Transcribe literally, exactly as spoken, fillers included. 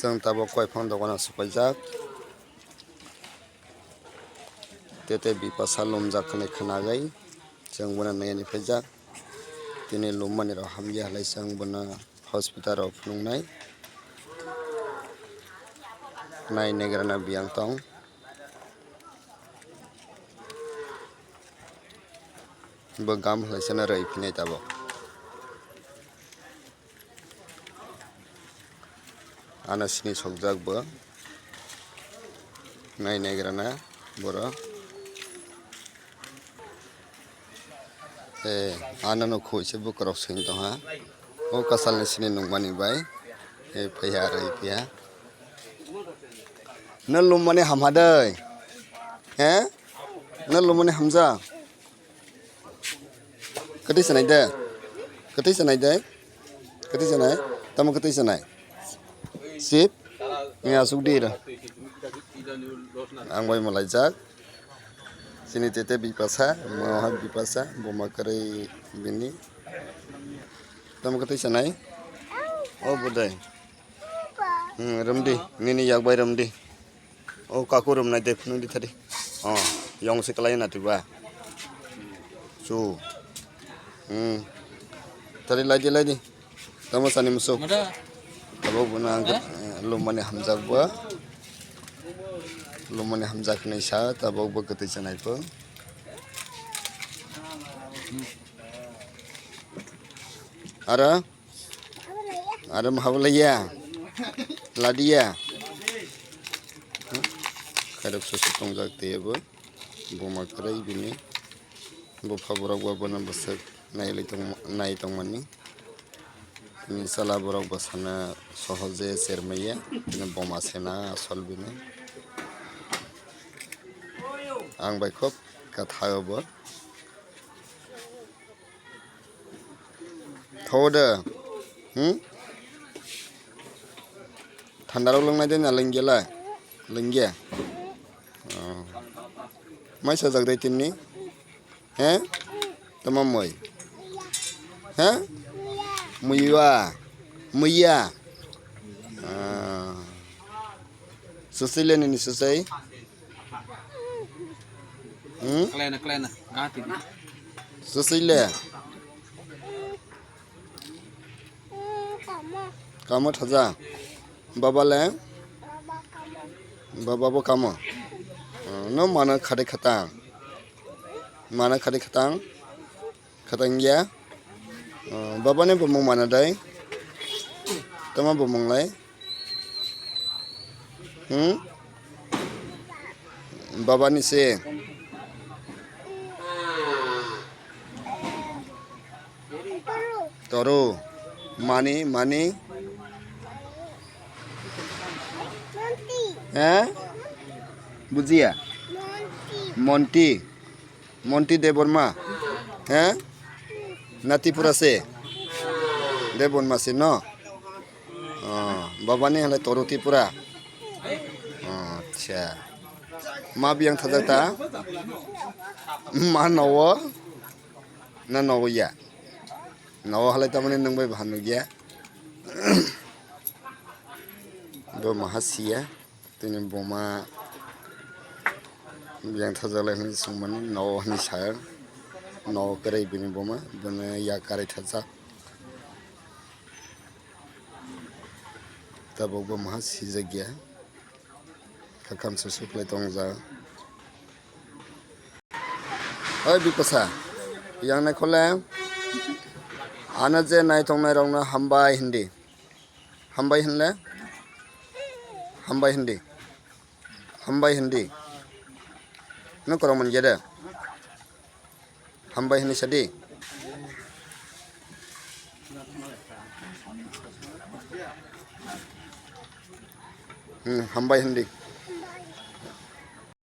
Chwng tabuk koiphang dogano swpaijak. Tete Bipasa lumjak hwnwi khwnagwi chwng bono naiyani phaijak. Tini lummani rok hamya halai chwng bono hospital o phunuknai. Nai negrana biyang tong. Bo gam halai chwngno rwi phinai tabuk. Ano sini sokjak bo. Nai negrana borok. Eh, ano no khuise bukrok swing tongha. O kasalni sini nungmani bai. Eh, phaiya aro iphiya. No lummani hamha dei. He? No lummani hamja. Kwtwi sanai de? Kwtwi sanai de? Kwtwi sanai? Tamo kwtwi sanai? Sip? Ni asuk di ra. Ang bai malaijak. Sini tete Bipasa, mo ha Bipasa, boma kwrwi bini. Tamo kwtwi sanai? O budai. Hmm, romdi, nini yak bai romdi. O kaku romnai de phunukdi thari. O, yong se kalai na tiba. Chu. Hmm. Thari laidi laidi. Tamo sani musu. Mada. Abo buna ang, eh, lumani hamjak bo. Lumani hamjak ni sa tabok bo kwtwi sanai po. Ara? Ara mahablaiya? Ladiya? Khairok sosi tongjak tei abo. Buma kwrwi bini. Bupha borok bo bono bwswk nai tong-, nai tongmani. Bini chwla borok bwsano sohoje chermaya. Bini buma sena asol bini. Ang bai khub kwtha o bo. Thawo de. Hmm? Thanda rok lwngnai de na lwngya lai? Lwngya. Oh. Mai sajak dai tinni? He? Tama moi? He? Muiwa. Muiya. Ah. Susui le nini susui? Hmm? Klena, klena. Gati. Susui le. Kamo thaja. Baba le? Baba bo kamo. Oh, no mano khade khatang. Mano khade khatang. Khatang ya. Oh, baba ni bumung mano dai. Tama bumung lai. Hmm? Baba ni se. Toru. Mani, mani. He? Bujiya? Monti. Monti Debbarma. He? Na Tripura se? Debbarma se no? Oh, baba ni halai Toru Tripura. Oh, acha. Ma biyang thajak ta? Ma nowo? Na nowo ya? Nowo halai tamani nwng bai bahan nugya. Bo maha siya. Tini buma biyang thajak lai hwnwi swngmani nowo hwnwi sa. Nowo kwrwi bini buma. Bini ya kwrwi thajak. Tabuk bo maha sijak ya. Khakam se suklai tongjak. Oi Bipasa, yang nai khole. Ano je nai tongnai rokno hambai hindi. Hambai hinle? Hambai hindi. Hambai hindi. No korok man gede. Hambai hwnwi sadi. Hmm, hambai hwndi.